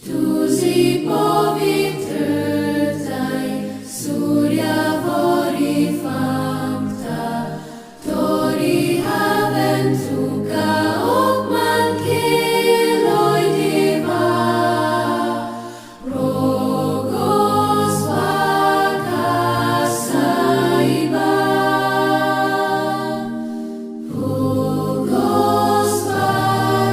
तुजी पवित्रताय सुर्या वरी फांकता, तरी हांवें तुका अपमान केलोय देवा, रोगोस सायबा, रोगोस सायबा.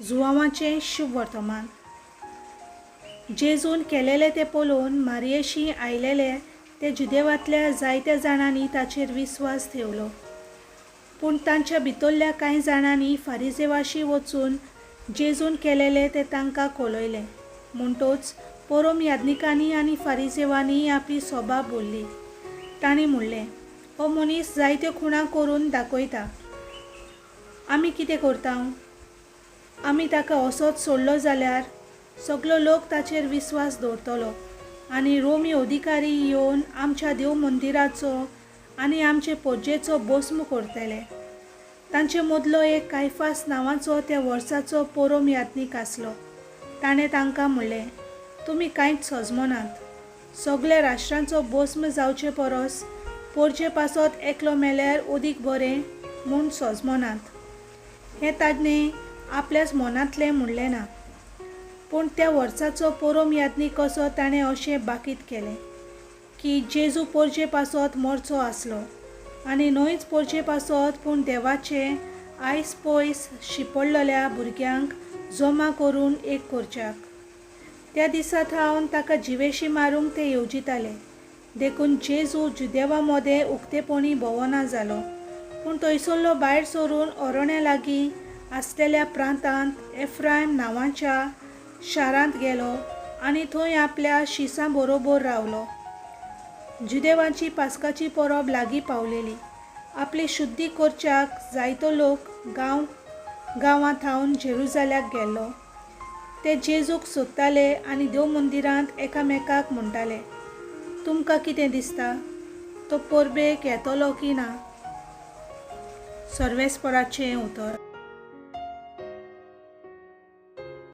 जुवांवाचें शुभ वर्तमान. जेजून केलेलें तें पळोवन मारयेशी आयलेले ते जुदेवांतल्या जायत्या जाणांनी ताचेर विस्वास ठेवलो. पूण तांच्या भितरल्या कांय जाणांनी फारिजेवाशी वचून जेजून केलेलें तें तांकां कळयलें. म्हणटोच पोरोम याज्ञिकांनी आनी फारिजेवांनी आपली सोबा बोल्ली. तांणी म्हणलें, हो मनीस जायत्यो खुणां करून दाखयता. आमी कितें करता? आमी ताका असोच सोडलो जाल्यार सगलो लोक ताचेर विस्वास दवरतलो आनी रोमी अधिकारी येवन आमच्या देव मंदिराचो आनी आमचे पोजेचो बोस्म करतले. तांचे मदलो एक कायफास नांवाचो त्या वर्साचो पोरोम याज्ञीक आसलो. ताणें तांकां म्हणलें, तुमी कांयच सजमनात. सगल्या राष्ट्रांचो बोस्म जावचे परस पोरचे पासत एकलो मेल्यार अदीक बरें म्हूण सजमनात. हें ताणें आपल्याच मनांतलें म्हणलें ना, पूण त्या वर्साचो पोरोम याज्ञीक कसो ताणें अशें बाकीत केलें की जेजू पोरचे पासत मरचो आसलो आनी न्हयच पोरचे पासत पूण देवाचे आयस पयस शिंपडलेल्या भुरग्यांक जमा करून एक करच्याक. त्या दिसा थावन ताका जिवेशी मारूंक ते येवजिताले. देखून जेजू जुदेवा मदें उक्तेपणी भोंवना जालो, पूण थंयसरलो भायर सरून अरण्या लागीं आसलेल्या प्रांतांत एफ्रायम नांवाच्या शारांत गेलो आनी थंय आपल्या शिसां बरोबर रावलो. जुदेवांची पास्काची परब लागीं पावलेली. आपली शुद्धी करच्याक जायतो लोक गांव गांवां थावन जेरुजाल्याक गेल्लो. ते जेजूक सोदताले आनी देव मंदिरांत एकामेकाक म्हणटाले, तुमकां कितें दिसता, तो परबेक येतलो की ना? सर्वेस्पराचें उतर.